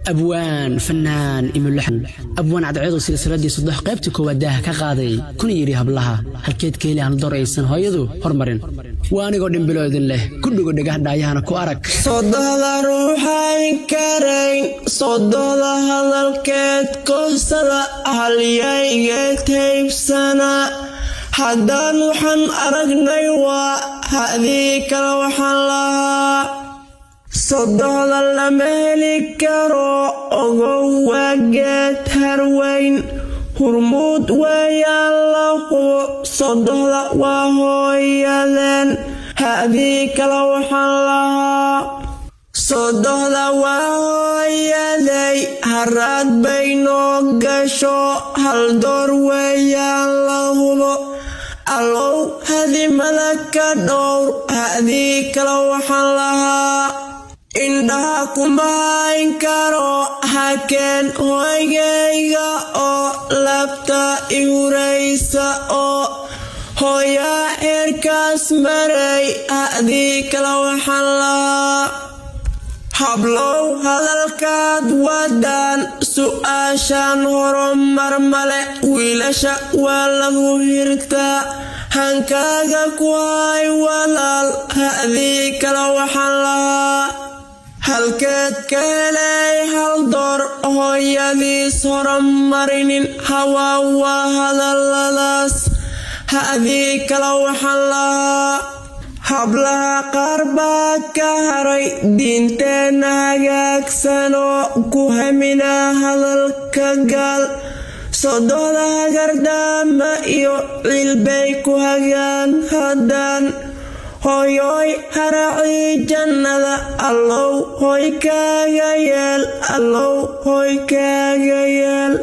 Abwaan fanaan imulaxan Abwaan Cadceedo, silsiladii Saddex qaybta koowaad daaha ka qaaday, kuna yidhi: "Hablaha halkeed ka heli haldoor aysan hooyadu hormarin?" Waa anigoo Dhimbilo idin leh: ku dhugo dhegah, dhaayahana ku arag. Sodohda ruuxayn karayn, sodohda hadalkeed kohsada, halyayga taybsana. Haddaan waxaan aragnay waa hadii kale waxaan lahaa. Sodohda lama heli karo, ogow, waa geed harweyn. Hurmuud weeyaan la hubo, sodohda waa hooyadeen. Hadii kale waxaan lahaa. Sodohda waa hooyaday, haraad bay noo gasho, haldoor weeyaan la hubo. Allow hadimada ka dhowr. Hadii kale waxaan lahaa. Indhaha kuma hayn karo hakeen hooygayga oo laabta ihuraysa oo hooyaa heerkaas maray. Hadii kale waxaan lahaa. Hablow, hadalkaad wadaan su-aashaan horumar male. Wiilasha waa lagu hirtaa, hankaaga ku hay, walaal. Hadii kale waxaan lahaa. Halkeed ka helay haldoor hooyadiis horumarinin? Hawaa waa hadaladaas. Hadii kale waxaan lahaa. Hablaha qaar baa ka haray diinteenna hagaagsanoo ku hamina hadalka gaal. Sodohda hagardaama iyo cilbay ku hagaan haddaan. Hooyooy, haracii jannada allow hoy kaaga yeel, allow hoy kaaga yeel.